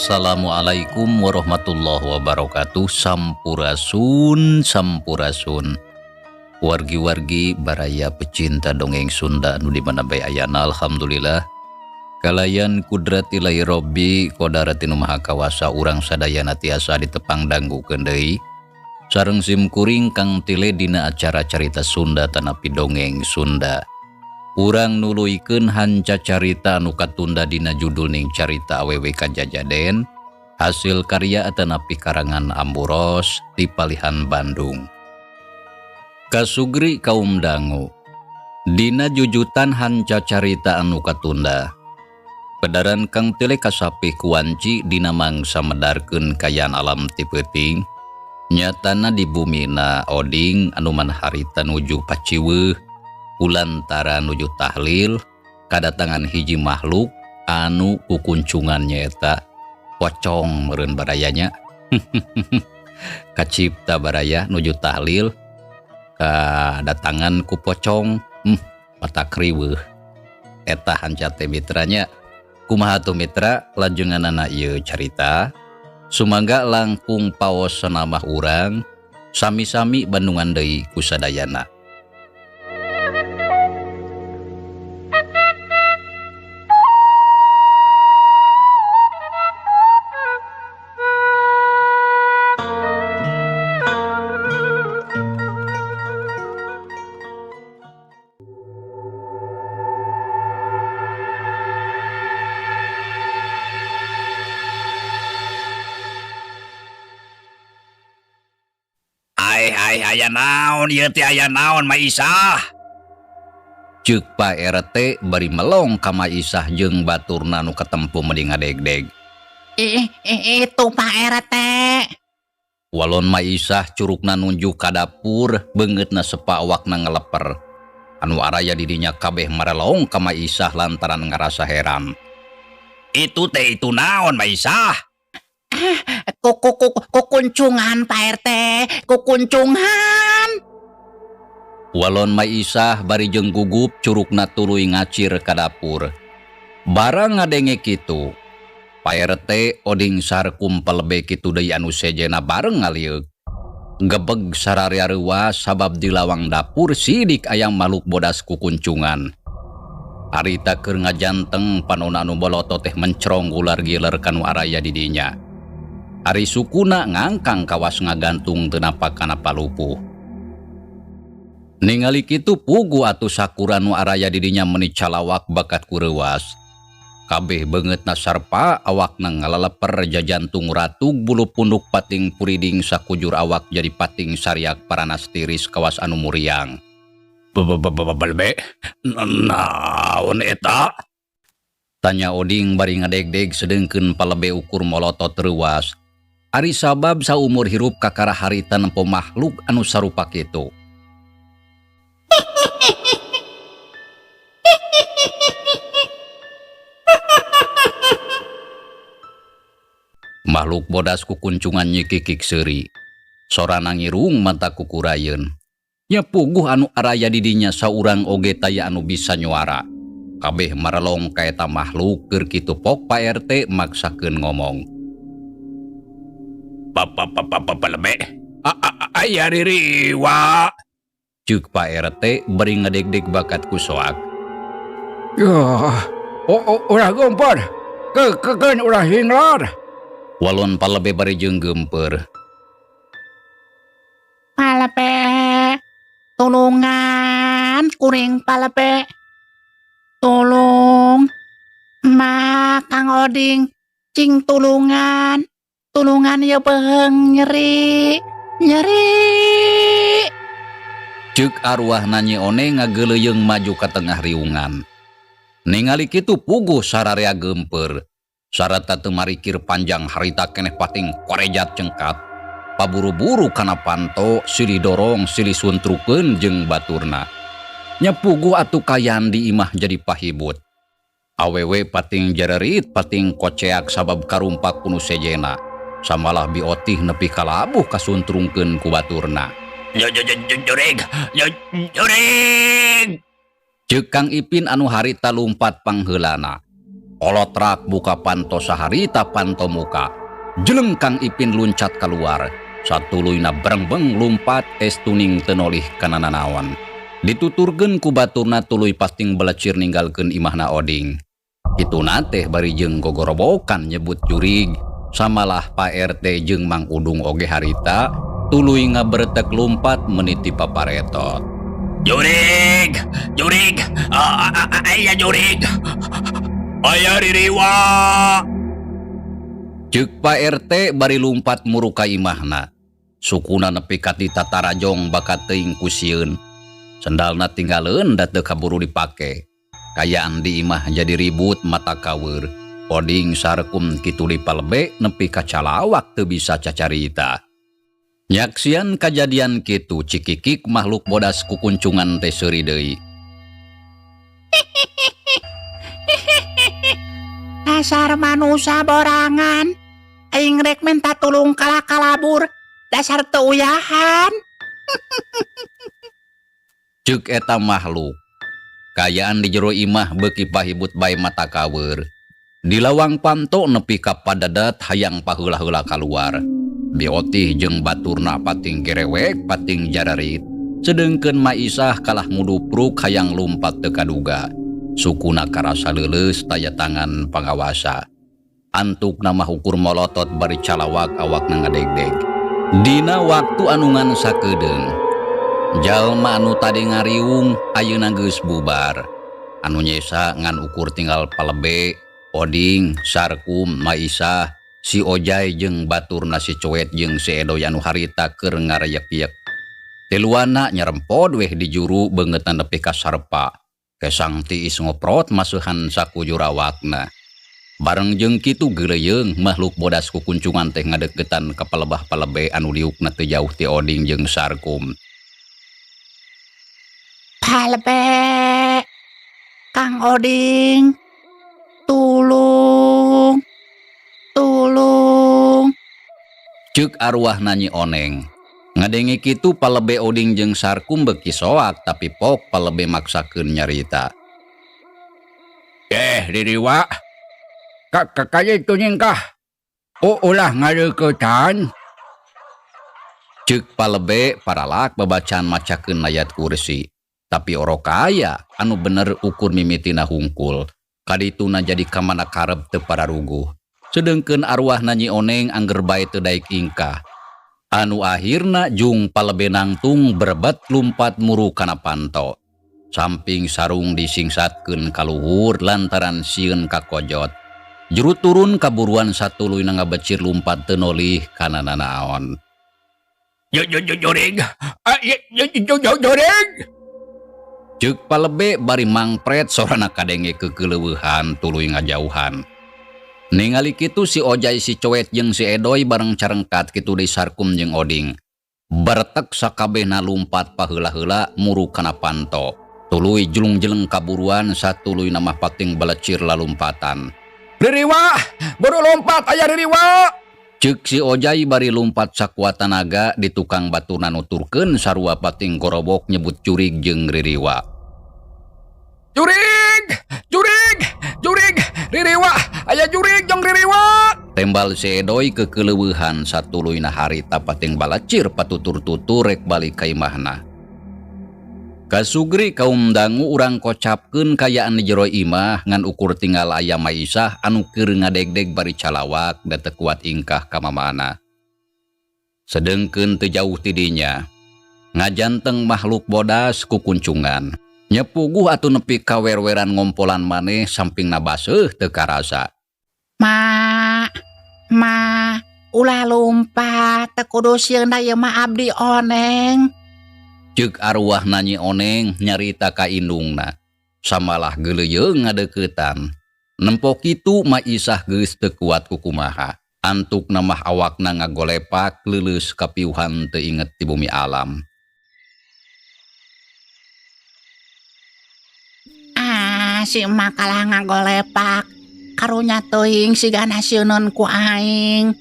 Assalamualaikum warahmatullahi wabarakatuh. Sampurasun, sampurasun. Wargi-wargi baraya pecinta dongeng Sunda anu di mana bae ayana, alhamdulillah. Kalayan kudrat ilahi Robbi kodarati nu maha kawasa urang sadayana tiasa ditepang danggukeun deui. Sareng sim kuring Kang Tile dina acara carita Sunda tanapi dongeng Sunda. Urang nuluykeun hanca carita anu katunda dina judul ning carita awewe kajajaden hasil karya atanapi karangan Amburos di Palihan Bandung. Kasugri kaum dangu dina jujutan hanca carita anu katunda. Pedaran Kang Tile kasapih kuanci dina mangsa medarkeun kayaan alam ti peuting. Nyatana di bumina oding anu manharita nuju paciweuh kulantara nuju tahlil kadatangan hiji makhluk anu kukuncungan nyaeta pocong meureun barayanya. Kacipta baraya nuju tahlil kadatangan ku pocong, matak riweuh. Eta hanca teh mitranya. Kumaha tuh mitra lanjunganana ieu carita? Sumangga langkung paos sanamah urang sami-sami bandungan deui ku sadayana. Aya naon ieu teh, aya naon Maisah? Ceuk Pak RT bari melong ka Maisah jeung baturna nu katempu meuni ngadegdeg. Itu Pak RT. Walon Maisah curugna nunjuk ka dapur, beungeutna sepa awakna ngeleper. Anu araya di dinya kabeh marelong ka Maisah lantaran ngarasa heran. Itu teh itu naon Maisah? Kukuncungan Pak RT, kukuncungan. Walon Maisah bari jeung gugup curugna tuluy ngacir ka dapur. Barang ngadenge kitu, Pak RT oding sarkum palebe kitu deui anu sejena bareng ngalieuk. Gebeg sararea reuas sabab di lawang dapur sidik ayang makhluk bodas kukuncungan. Harita keur ngajanteng panona anu boloto teh mencrong ular giler kanu araya di dinya. Ari sukuna ngangkang kawas ngagantung teu napak kana palupuh. Ningali kitu pugu atuh sakura nu araya di dinya meuni calawak bakat ku reuas. Kabeh beungeutna sarpa awakna ngaleleper jajantung ratug bulu punduk pating puriding sakujur awak jadi pating sariak paranas tiris kawas anu muriang. Balbe, naon eta? Tanya Oding bari ngadegdeg sedengkeun palebe ukur molotot reuas. Ari sabab saumur hirup kakara harita nempo makhluk anu sarupa kitu. Makhluk bodas kukuncungan nyikikik seuri. Sorana ngirung mata kukurayeun. Nya puguh anu araya di dinya saurang oge taya anu bisa nyuara. Kabeh marelong ka eta makhluk keur kitu pok Pak RT maksakeun ngomong. Palebe, aya ririwa. Ceuk Pak RT bari ngadegdeg bakat ku soak. Yah, ulah geumpeur. Kekeun ulah hinglar. Walon palebe bari jeung geumpeur. Palebe, tulungan kuring palebe. Tolong, Ma Kang Oding, cing tulungan. Tulungan ya beheung nyeri, nyeri. Ceuk arwah Nyi One ngageuleuyeung maju ka tengah riungan. Ningali kitu puguh sararea geumpeur. Sarata teu marikir panjang harita keneh pating korejat cengkat. Paburu-buru kana panto silih dorong silih suntrukeun jeung baturna. Nya puguh atuh kayan di imah jadi pahibut. Awewe pating jererit pating koceak sabab karumpak kunu sejena. Samalah biotih nepi kalabuh kasuntrungkeun ku baturna. Jurig, jurig. Ceuk Kang Ipin anu harita lumpat pangheulana. Kolotrak buka panto saharita panto muka. Jeleng Kang Ipin luncat keluar. Satuluyna brengbeng lumpat estuning teu nolih kana nanaon. Dituturkeun ku baturna tuluy pasting belecir ninggalkeun imahna Oding. Kituna teh bari jeung gogorobokan nyebut jurig. Samalah Pak RT jeung Mang Udung oge harita tuluy ngabertek lumpat meniti paparetot. Jurig, jurig, aya jurig, aya ririwa. Ceuk Pak RT bari lumpat muru ka imahna. Sukuna nepi ka ti tatarajong bakat teuing ku sieun. Sendalna tinggaleun da teu kaburu dipake. Kayaan di imah jadi ribut mata kaweur. Oding Sarkum kitu dipalebe nepi ka calawak teu bisa cacarita. Nyaksian kajadian kitu cikikik makhluk bodas kukuncungan teh seuri deui. Dasar manusa borangan. Aing rek minta tulung kalah kalabur. Dasar teu uyahan. Ceuk eta makhluk. Kayaan di jero imah beuki pahibut bae mata kaweur. Di lawang panto nepi ka padadat hayang paheula-heula kaluar. Biotih jeung baturna pating gerewek pating jararit. Sedengkeun Maisah kalah ngudupruk hayang lumpat teu kaduga. Sukuna karasa leuleus taya tangan pangawasa. Antukna mah ukur molotot bari calawak awakna ngadegdeg. Dina waktu anu ngan sakedeung. Jalma anu tadi ngariung ayeuna geus bubar. Anu nyesa ngan ukur tinggal palebe, Oding, Sarkum, Maisah, si Ojai jeung baturna si Coet jeung si Edoy anu harita keur ngareyek-yek. Tiluana nyerempod weh di juru beungeutna nepi ka sarpa. Kesang tiis ngoprot masuhan sakujur awakna. Bareng jeung kitu geuleuyeung makhluk bodas kukuncungan teh ngadeukeutan ka palebah palebe anu diukna teu jauh ti Oding jeung Sarkum. Palebe, Kang Oding, tulung, tulung. Ceuk arwahna Nyi Oneng. Ngadenge kitu palebe Oding jeung Sarkum beuki soak tapi pok palebe maksakeun nyarita. Diriwa. Kakak itu nyingkah. Ulah ngaleuketan. Ceuk palebe paralak babacaan macakeun ayat kursi. Tapi orok kaya anu bener ukur mimitina hungkul. Kadituna jadi kamana karep teu pararuguh. Sedengkeun arwahna Nyi Oneng angger bae teu daek ingkah. Anu akhirna jung palebe nangtung berebet lumpat muru kana panto. Samping sarung disingsatkeun kaluhur lantaran sieun kakojot. Juru turun kaburuan satuluyna ngabecir lumpat teu nolih kana nanaon. Juring. Juring. Ceuk palebe bari mangpret sorana kadenge kekeleueuhan tuluy ngajauhan. Ningali kitu si Ojai si Coet jeung si Edoy bareng carengkat kitu deui Sarkum jeung Oding. Bertek sakabehna lumpat paheula-heula muru kana panto. Tuluy jelung-jeleng kaburuan satuluyna mah pating belecir lalumpatan. Ririwa, buru lompat aya ririwa. Ceuk si Ojai bari lumpat sakuat tanaga di tukang baturna nuturkeun sarua pating gorobok nyebut jurig jeung ririwa. Jurig, jurig, jurig, ririwa, aya jurig jeung ririwa. Tembal si Edoy kekeleuweuhan satuluyna harita pating balacir patutur-tutur rek balik ka imahna. Kasugri kaum dangu urang kocapkeun kayaan di jero imah ngan ukur tinggal aya Maisah anu keur ngadegdeg bari calawak da teu kuat ingkah ka mamana. Sedengkeun teu jauh ti dinya, ngajanteng makhluk bodas ku kuncungan. Nyepuguh atuh nepi ka wer-weran ngompolan maneh sampingna baseuh teu karasa. Ma, ma, ulah lumpat teu kudu sieun da ieu mah abdi Oneng. Ceuk arwahna Nyi Oneng nyarita ka indungna. Samalah geuleuyeung ngadeuketan. Nempo kitu Maisah geus teu kuat kukumaha. Antukna mah awakna ngagolepak leuleus kapiuhan teu inget ti bumi alam. Ah, si emak kalah ngagolepak. Karunya teuing sigana sieuneun ku aing.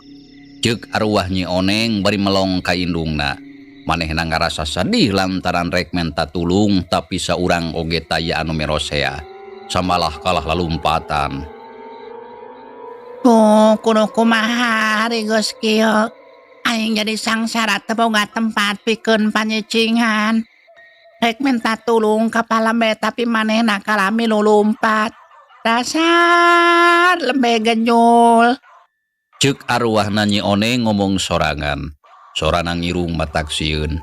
Ceuk arwah Nyi Oneng bari melong ka indungna. Manehna ngarasa sedih lantaran rek menta tulung tapi saurang oge taya anu merosea. Samalah kalah lalumpatan. Tuh, kudu kumaha ari geus kieu. Aing jadi sangsara teu boga tempat pikeun panyicingan. Rek minta tulung ka palembe tapi manehna kalah milu lumpat. Dasar lembe genyul. Ceuk arwahna Nyi Oneng ngomong sorangan. Sorana ngirung matak sieun.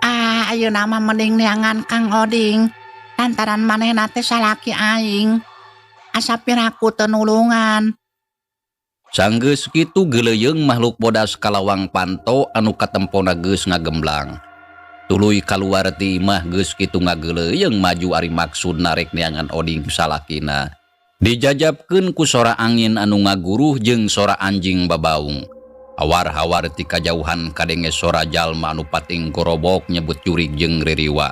Ah, ayeuna mah mending neangan Kang Oding. Lantaran manehna teh salaki aing. Asa piraku teu nulungan. Sanggeus kitu geuleuyeung makhluk bodas kalawang panto anu katempona geus ngagemblang. Tuluy kaluar ti imah geus kitu ngageuleuyeung maju ari maksudna rek neangan Oding salakina. Dijajabkeun ku sora angin anu ngaguruh jeung sora anjing babaung. Hawar-hawar ti kajauhan kadenge sora jalma anu pating gorobok nyebut jurig jeung ririwa.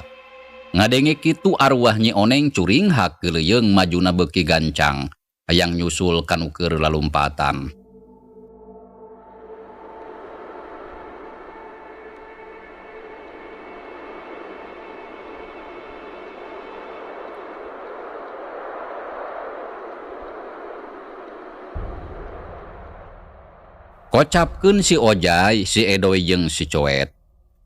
Ngadenge kitu arwah Nyi Oneng curinghak geuleuyeung majuna beuki gancang. Hayang nyusul kanu keur lalumpatan. Kocapkeun si Ojai, si Edoy jeung si Coet.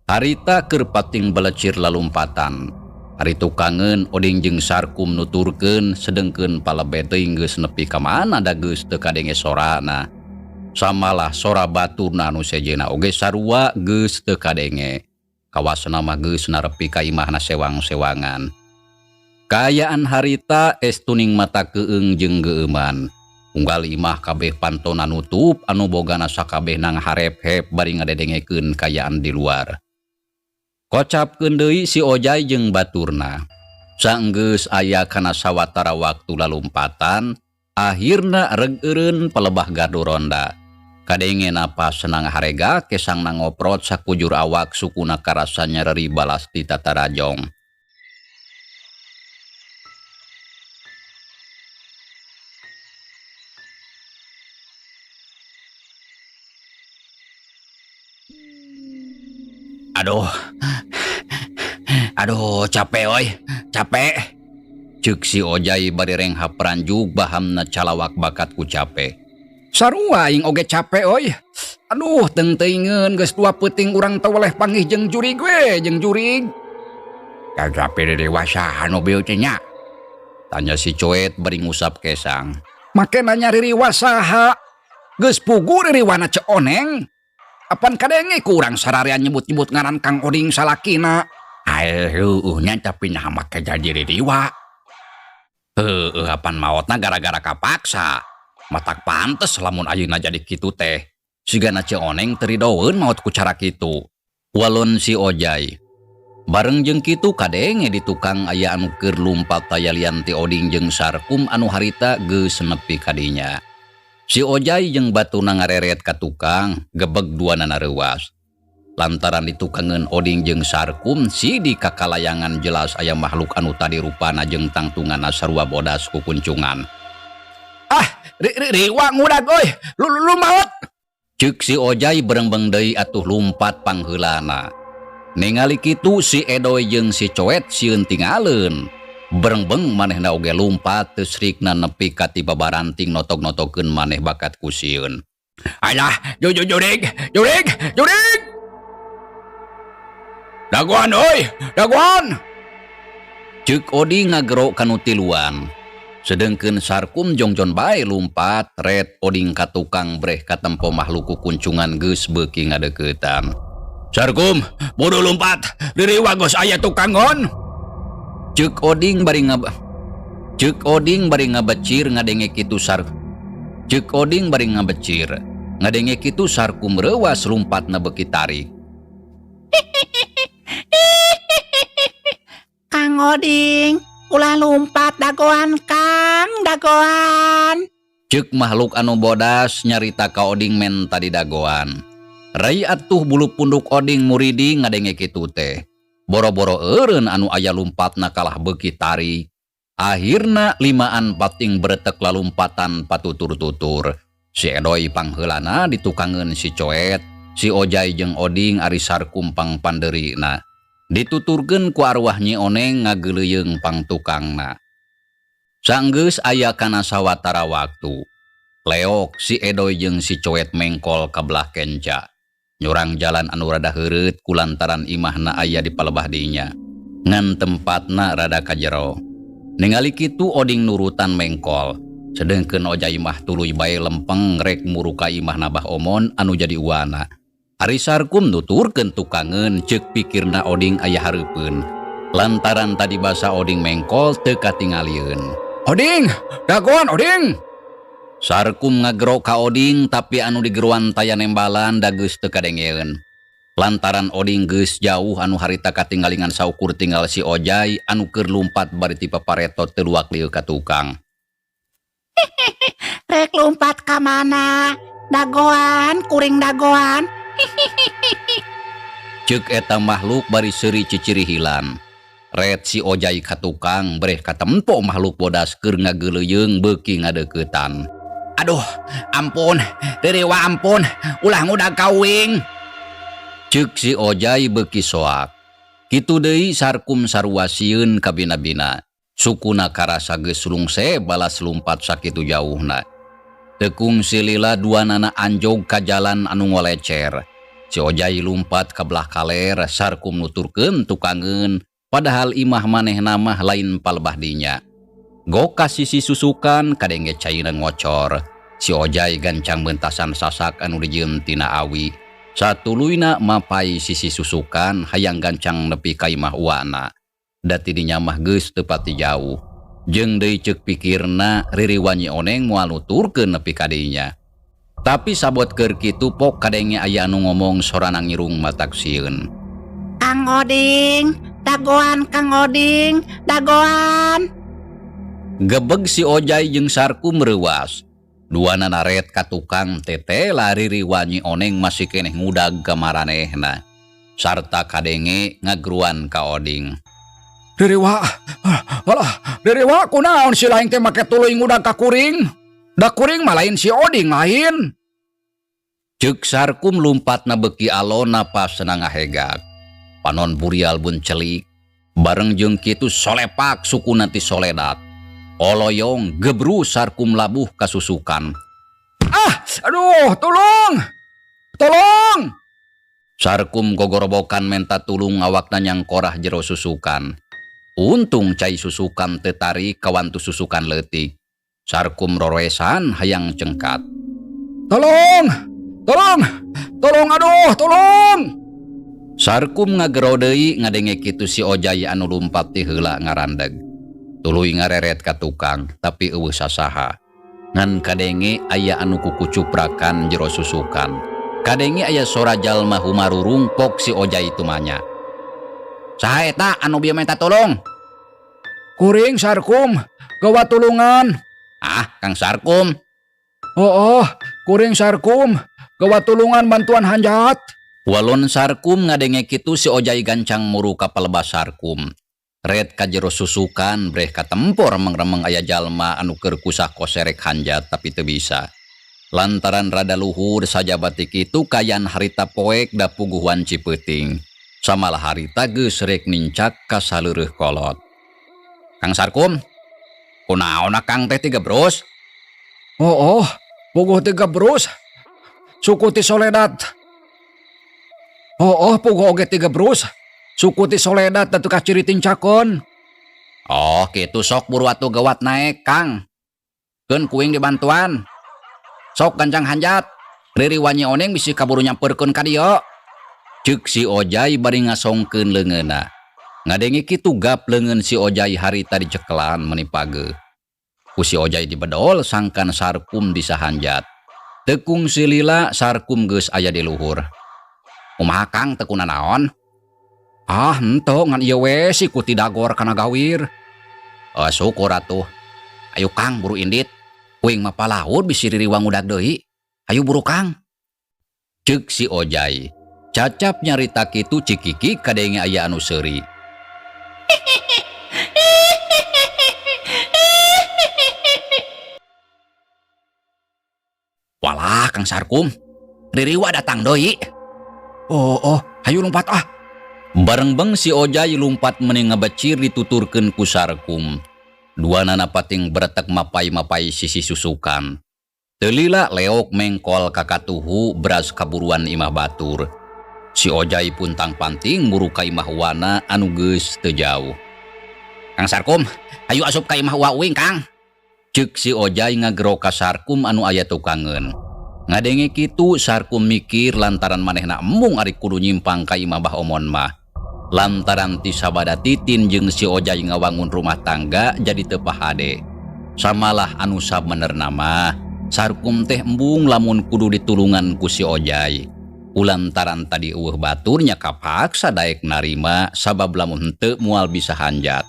Harita keur pating belecir lalumpatan. Ari tukangeun Oding jeung Sarkum nuturkeun sedengkeun palebe teuing geus nepi ka mana da geus teu kadenge sorana. Samalah sora baturna anu sejenna oge sarua geus teu kadenge. Kawasna mah geus narepi ka imahna sewang-sewangan. Kaayaan harita estuning mata keung jeung geueuman. Unggal imah kabeh pantona nutup anu bogana sakabeh nang harep-hep bari ngadedengekeun kaayaan di luar. Kocapkeun deui si Ojai jeung baturna. Sanggeus aya kana sawatara waktu lalumpatan, akhirna reg eureun palebah gardu ronda. Kadenge napas senang harega kesang nangoprot sakujur awak sukuna karasa nyereri balas ti tatarajong. Aduh, aduh capek oi, capek. Ceuk si Ojai bari renghap ranjug bahamna calawak bakat ku capek. Sarua aing oge capek oi. Aduh, teuing-teuingeun geus dua peuting urang teu weleh panggih jeung jurig we, jeung jurig. Capek dewasa anu beu teh nya. Tanya si Coet bari ngusap kesang. Make nanya ririwa saha? Geus pugu ririwana Ceu Oneng. Apan kadenge ku urang sararean nyebut-nyebut ngaran Kang Oding salakina. Ae heueuh nya tapi naha make jadi ririwa. Heueuh apan maotna gara-gara kapaksa. Matak pantes lamun ayeuna jadi kitu teh. Sigana Ceu Oneng teu ridoeun maot ku cara kitu. Walon si Ojai. Bareng jeung kitu kadenge di tukang aya anu keur lumpat tayalian ti Oding jeung Sarkum anu harita geus nepi ka dinya. Si Ojai jeung batuna ngareret ka tukang, gebeg duanana reuas. Lantaran ditukangeun Oding jeung Sarkum, si di kakalayangan jelas aya makhluk anu tadi rupana jeung tangtunganna sarua bodas ku kuncungan. Ah, riwa ngudag euy, lu maot. Ceuk si Ojai berengbeng deui atuh lumpat pangheulana. Ningali kitu si Edoy jeung si Coet sieun tingaleun. Berengbeng manehna oge lumpat teu srikna nepi ka ti babaranting notog-notogeun maneh bakat ku sieun. Alah, jurig, jurig, jurig. Dagoan euy, dagoan. Ceuk Oding ngagero kanu tiluan. Sedengkeun Sarkum jongjon bae lumpat, ret Oding ka tukang breh katempo makhluk kukuncungan geus beuki ngadeuketan. Sarkum, bodoh lumpat, ririwa geus aya tukangon. Ceuk Oding bari Ceuk Oding bari ngabecir ngadenge kitu Sar. Ceuk Oding bari ngabecir ngadenge kitu Sarkum reuas lumpatna beuki tarik. Kang Oding, ulah lumpat dagoan Kang, dagoan. Ceuk makhluk anu bodas nyarita ka Oding menta di dagoan. Rai atuh bulu punduk Oding muridi ngadenge kitu teh. Boro-boro eureun anu aya lumpatna kalah beuki tarik. Akhirna limaan pating bretek lalumpatan patutur-tutur. Si Edoy pangheulana ditukangeun si Coet, si Ojai jeung Oding ari Sarkum pangpandeurina. Dituturkeun ku arwah Nyi Oneng ngageuleuyeung pangtukangna. Sanggeus aya kana sawatara waktu. Leok si Edoy jeung si Coet mengkol ka belah kenca. Nyurang jalan anu rada heureut kulantaran imahna aya di palebah dinya. Ngan tempatna rada kajero. Ningali kitu Oding nurutan mengkol. Sedengkeun Ojai mah tuluy bae lempeng rek muru ka imahna Bah Omon anu jadi uwana. Ari Sarkum nuturkeun tukangeun ceuk pikirna Oding aya hareupeun. Lantaran tadi basa Oding mengkol teu katingalieun. Oding, dagoan Oding. Sarkum ngagero ka Oding tapi anu digeruan taya nembalan da geus teu kadengeun. Lantaran Oding geus jauh anu harita katinggalingan saukur tinggal si Ojai anu keur lumpat bari ti paparetot teu luak lieu ka tukang. Rek lumpat ka mana? Dagoan, kuring dagoan. Ceuk eta makhluk bari seuri cicirihilan. Ret si Ojai ka tukang breh katempo makhluk bodas keur ngageuleuyeng beuki ngadeuketan. Aduh, ampun, ririwa ampun, ulah ngudag ka uing. Ceuk si Ojai beuki soak. Kitu deui Sarkum sarua sieun kabina-bina. Sukuna karasa geus lungse balas lumpat sakitu jauhna. Teu kungsi lila duanana anjog ka jalan anu ngolecer. Si Ojai lumpat ka belah kaler, Sarkum nuturkeun tukangeun, padahal imah manehna mah lain palebah dinya. Gok ka sisi susukan kadenge caina ngocor. Si Ojai gancang bentasan sasak anu dijieun tina awi. Satuluyna mapai sisi susukan hayang gancang nepi ka imah uwana. Da ti dinya mah geus teu pati jauh. Jeung deui ceuk pikirna ririwa Nyi Oneng moal nuturkeun nepi ka dinya. Tapi sabot keur kitu pok kadenge aya anu ngomong sorana ngirung matak sieun. Kang Oding, dagoan Kang Oding, dagoan. Gebeg si Ojai jeung Sarkum reuas. Duanana ret ka tukang tete lari ririwa Nyi Oneng masih keneh ngudag ka maranehna. Sarta kadenge ngageruan ka Oding. Ririwa, alah, ririwa kunaon si lain teh make tuluy ngudag ka kuring? Da kuring mah lain si Oding lain. Ceuk Sarkum lumpatna beuki alon napasna ngahegak. Panon burial buncelik. Bareng jeung kitu solepak sukuna ti soledat. Oloyong gebru Sarkum labuh kasusukan. Ah, aduh, tolong. Tolong. Sarkum gogorobokan menta tulung awakna nyangkorah jero susukan. Untung cai susukan teu tarik kawantu susukan leutik. Sarkum roroesan hayang cengkat. Tolong! Tolong! Tolong, aduh, tolong! Sarkum ngagero deui ngadenge kitu si Ojai anu lumpat ti heula ngarandeg. Tuluy ngareret ka tukang tapi eueuh sasaha. Ngan kadenge aya anu kukucuprakan jero susukan. Kadenge aya sora jalma humarurung pok si Ojai tumanya. Saha eta anu bieu minta tolong? Kuring Sarkum, gawa tulungan. Ah, Kang Sarkum. Oh, kuring Sarkum, gawa tulungan bantuan hanjat. Walon Sarkum ngadenge kitu si Ojai gancang muru ka palebah Sarkum. Ret ka jero susukan breh katempo remeng-remeng aya jalma anu keur kusah koserek hanjat tapi teu bisa. Lantaran rada luhur sajabati kitu kayan harita poek da puguh wanci peuting. Samalah harita geus rek nincak ka saleureih kolot. Kang Sarkum, kunaon Kang teh tiga bros? Oh, puguh tiga bros. Suku ti soledat. Oh, puguh oge tiga bros. Suku ti soledat da teu kaciri tincakon. Oh, kitu sok buru atuh gawat naek, Kang. Keun kuing dibantuan. Sok gancang hanjat. Ririwa Nyi Oneng bisi kaburu nyamperkeun ka dieu. Ceuk si Ojai bari ngasongkeun leungeunna. Ngadenge kitu gap leungeun si Ojai harita dicekelan meuni pageuh. Ku si Ojai dibedol sangkan Sarkum disahanjat. Teu kungsi lila Sarkum geus aya di luhur. Kumaha Kang teu kunanaon? Ah, henteu ngan ieu we siku ti dagor kana gawir. Oh, syukur atuh. Ayo Kang buru indit. Kuing mah palaur bisi ririwa ngudag deui. Ayo buru Kang. Ceuk si Ojai. Cacap nyarita kitu cikiki kadenge aya anu seuri. Walah Kang Sarkum, ririwa datang deui. Oh, hayu lompat ah. Barengbeng si Ojai lumpat meni ngebecir dituturkeun ku Sarkum. Duanana pating beretek mapai-mapai sisi susukan. Teu lila leok mengkol ka katuhu beras kaburuan imah batur. Si Ojai puntang-panting muru ka imah uwana anu geus teu jauh. Kang Sarkum, hayu asup ka imah uwa uing, Kang. Ceuk si Ojai ngagero ka Sarkum anu aya tukangeun. Ngadenge kitu Sarkum mikir lantaran manehna embung ari kudu nyimpang ka imah Bah Omon mah. Lantaran ti sabada Titin jeung si Ojai ngawangun rumah tangga jadi teu pahade. Samalah anu sabenerna mah, Sarkum teh embung lamun kudu ditulungan ku si Ojai. Ulantaran tadi eueuh batur nya kapaksa daek narima sabab lamun henteu moal bisa hanjat.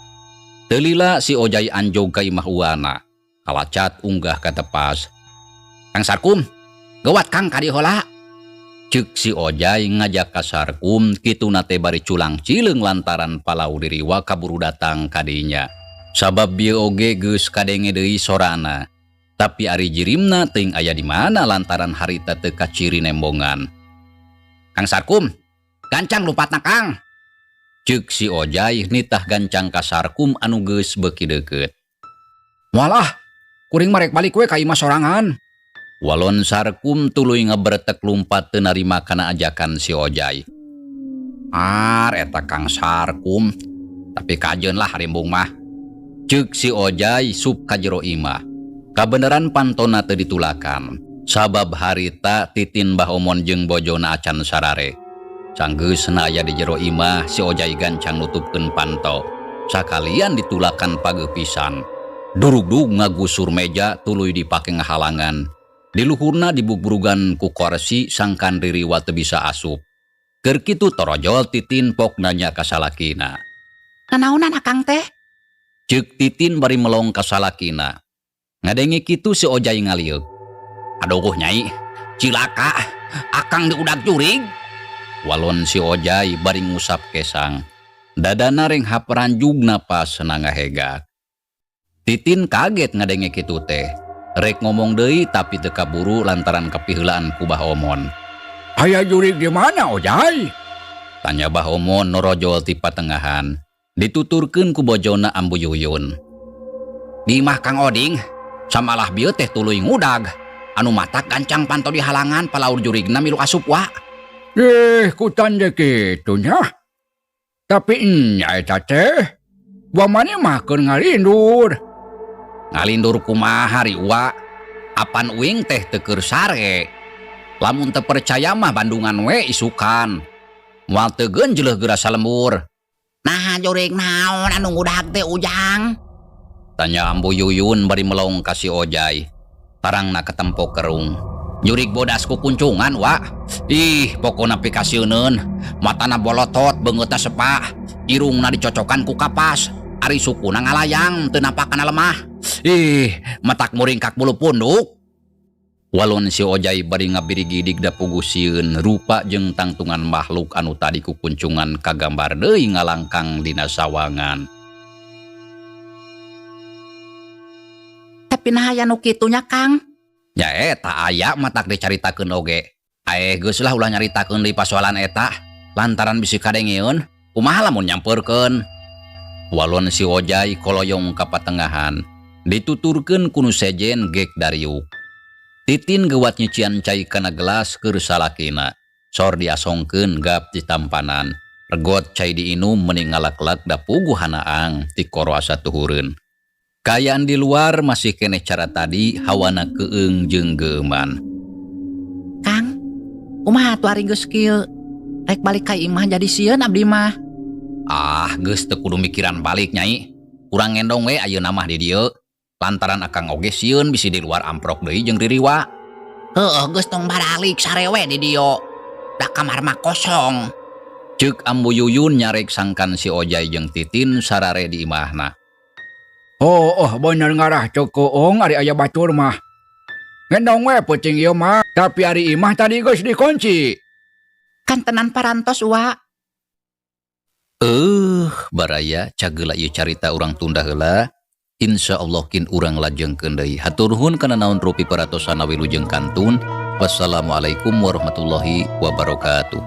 Teu lila si Ojai anjog ka imah uwana. Kalacat unggah ka tepas. Kang Sarkum, gawat Kang ka dieu heula. Ceuk si Ojai ngajak ka Sarkum kituna teh bari culang cileung lantaran palau diriwa kaburu datang ka dinya. Sabab bieu oge geus kadenge deui sorana. Tapi ari jirimna teuing aya di mana lantaran harita teu kaciri nembongan. Kang Sarkum, gancang lupatna Kang. Ceuk si Ojai nitah gancang ka Sarkum anu geus beuki deukeut. Moal ah, kuring mah rek balik we ka imah sorangan. Walon Sarkum tuluy ngebertek lumpat teu narima kana ajakan si Ojai. Ar eta Kang Sarkum, tapi kajeun lah rimbung mah. Ceuk si Ojai sup ka jero imah. Kabeneran pantona teu ditulakan. Sabab harita Titin Bah Omon jeung bojona acan sarare. Sanggeusna aya di jero imah si Ojai gancang nutupkeun panto. Sakalian ditulakan pageuh pisan. Durugdug ngagusur meja tuluy dipake ngahalangan. Di luhurna dibugburugan ku korsi sangkan ririwa teu bisa asup. Keur kitu torojol Titin pok nanya ka salakina. Nanaonan akang teh? Ceuk Titin bari melong ka salakina. Ngadenge kitu si Ojai ngalieuk. Aduh nyai, cilaka, akang diudag jurig. Walon si Ojai bari ngusap kesang. Dadana renghap ranjug napas nangahegak. Titin kaget ngadenge kitu teh. Rek ngomong deui tapi teu kaburu lantaran kapiheulaan ku Bah Omon. Aya jurig di mana Ojai? Tanya Bah Omon norojol ti patengahan. Dituturkeun ku bojona Ambu Yuyun. Di imah Kang Oding, samalah bieu teh tuluy ngudag. Anu matak gancang panto di halangan palaur jurigna milu asup wa. Kutan je kitu nya. Tapi nya eta teh, wa maneh mah keur ngalindur. Ngalindur kumaha ri wa? Apan uing teh teu keur sare. Lamun teu percaya mah bandungan we isukan. Moal teu geunjeleuh geura salembur. Nah jurig naon anu ngudag teh Ujang? Tanya Ambu Yuyun bari melong ka si Ojai. Tarangna katempo kerung. Jurig bodas ku kuncungan wa. Ih, pokona pikasieuneun. Matana bolotot, beungeutna sepak. Irungna dicocokan ku kapas. Ari sukuna ngalayang teu napakana lemah. Ih, matak muringkak bulu punduk. Walon si Ojai bari ngabirigidig da puguh sieun rupa jeung tangtungan makhluk anu tadi ku kuncungan kagambar deui ngalangkang dina sawangan. Tapi nah aya nu kitu nya Kang. Nya eta aya matak dicaritakeun oge. Aeh geus lah ulah nyaritakeun deui pasoalan eta lantaran bisi kadengeun kumaha lamun nyampeurkeun. Walon si Ojai koloyong ka patengahan dituturkeun ku nu sejen gek dariuk. Titin gewat nyucian cai kana gelas keur salakina. Sor diasongkeun gap di tampanan. Regot cai diinum meni ngalaklak da puguh hanaang ti koro asa tuhureun. Kaayaan di luar masih keneh cara tadi hawana keung jeung geuman. Kang, kumaha atuh ari geus kieu? Rek balik ka imah jadi sieun abdi mah. Ah, geus teu kudu mikiran balik nyai. Urang ngendong we ayeuna mah di dieu. Lantaran akang oge sieun bisi di luar amprok deui jeung ririwa. Heueuh geus tong baralik sarewe di dieu. Da kamar mah kosong. Ceuk Ambu Yuyun nyarek sangkan si Ojai jeung Titin sarare di imahna. Oh, oh bener ngarah cek keung ari aya batur mah. Ngendong we peuting ieu mah, tapi ari imah tadi geus dikunci. Kantenan parantos wa. Baraya cageula ieu carita urang tunda heula. Insya Allah kin urang lajengkeun deui. Hatur nuhun kana naon rupi peratosan wilujeng kantun. Wassalamualaikum warahmatullahi wabarakatuh.